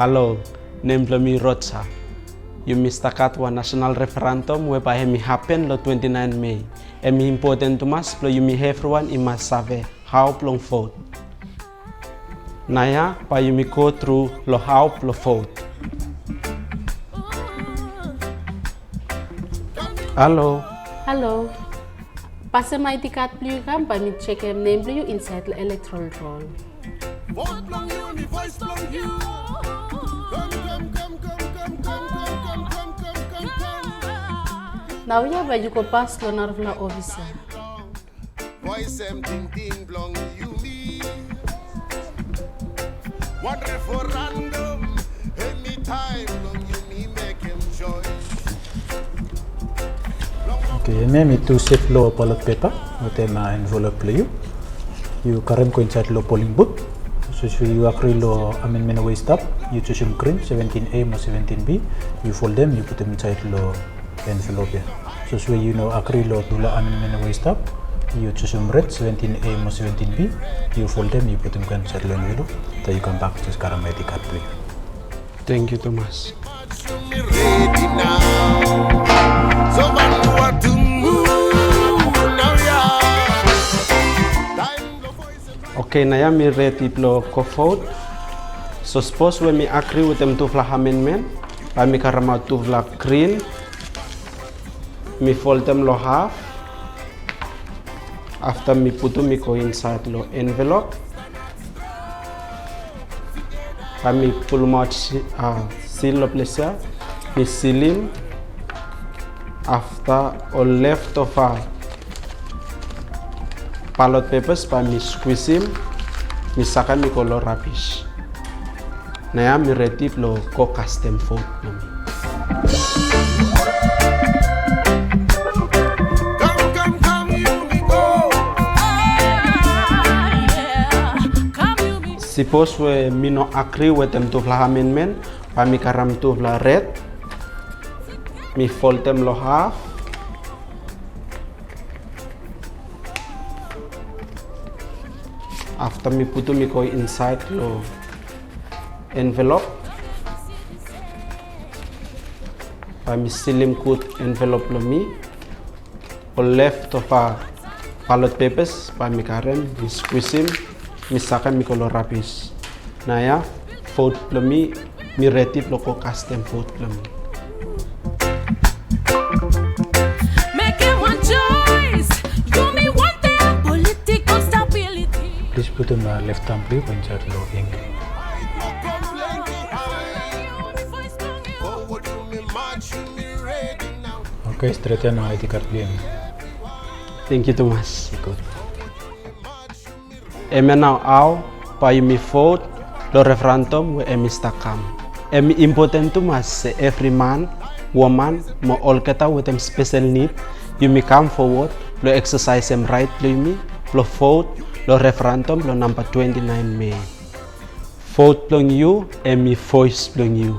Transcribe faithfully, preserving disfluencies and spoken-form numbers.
Halo, nem blong mi Roja. Yumi stap gat wan nasenal referendum we bae hemi hapen long twenti naen Mei. Hemi impoten tumas blong yumi evriwan i mas save hao blong vot. Naoia bae yumi go tru long hao blong vot. Halo. Halo. Pasem ID card blong yu i kam bae mi jekem nem blong yu insaed long electoral roll. Vot blong yu, mi voes blong yu. Kam, kam, kam. Naoia bae yu go pas long narafala ofisa. Voes hem tingting blong yumi. Wan referendum, hemi taem blong yumi mekem joes. Oke, hemia hemi tu set long balot pepa wetem envelop blong yu. Yu karem go insaed long polling booth. Sapos yu agri long amendment we i stap, yu jusum grin, seventin A mo seventin B, yu foldem, yu putum insaed long envelop ia. Sapos we yu no agri long tufala amendment we i stap, yu jusum red, seventin A mo seventin B, yu foldem, yu putum go insaed long envelop, afta yu kambak jes karem ID card blong yu. Tangkiu tumas. Oke, naoia mi redi blong go vot. So sapos we mi agri wetem tufala amendment, bae mi karemaot tufala grin, mi foldem long haf. Afta mi putum i go insaed long envelop. Bae mi pulumaot si-, a, seal long ples ia. Mi silim. Afta ol leftover ballot papers bae mi skwisim, mi sakem i go long rabis. Naoia mi redi blong go kastem vot blong mi. Sapos we mi no agri wetem tufala amendment, bae mi karem tufala red, mi foldem long haf. Afta mi putum i go insaed long envelop. Bae mi silim gud envelop blong mi. Ol leftover ballot papers bae mi karem, mi skwisim, mi sakem i go long rabis. Naoia vot blong mi, mi redi blong go kastem vot blong mi. Mekem wan joes, yumi wantem political stability. Plis putum left thumb blong yu insaed long ink. Oke, stret ia nao ID card blong yu. Tangkiu tumas. Gud. Hemia nao hao bae yumi vot long referendum we hemi stap kam. Hemi impoten tumas se evri man, woman mo olgeta wetem spesel nid, yumi kam fowod blong eksesaesem raet blong yumi blong vot long referendum blong namba twenti naen Mei. Vot blong yu hemi voes blong yu.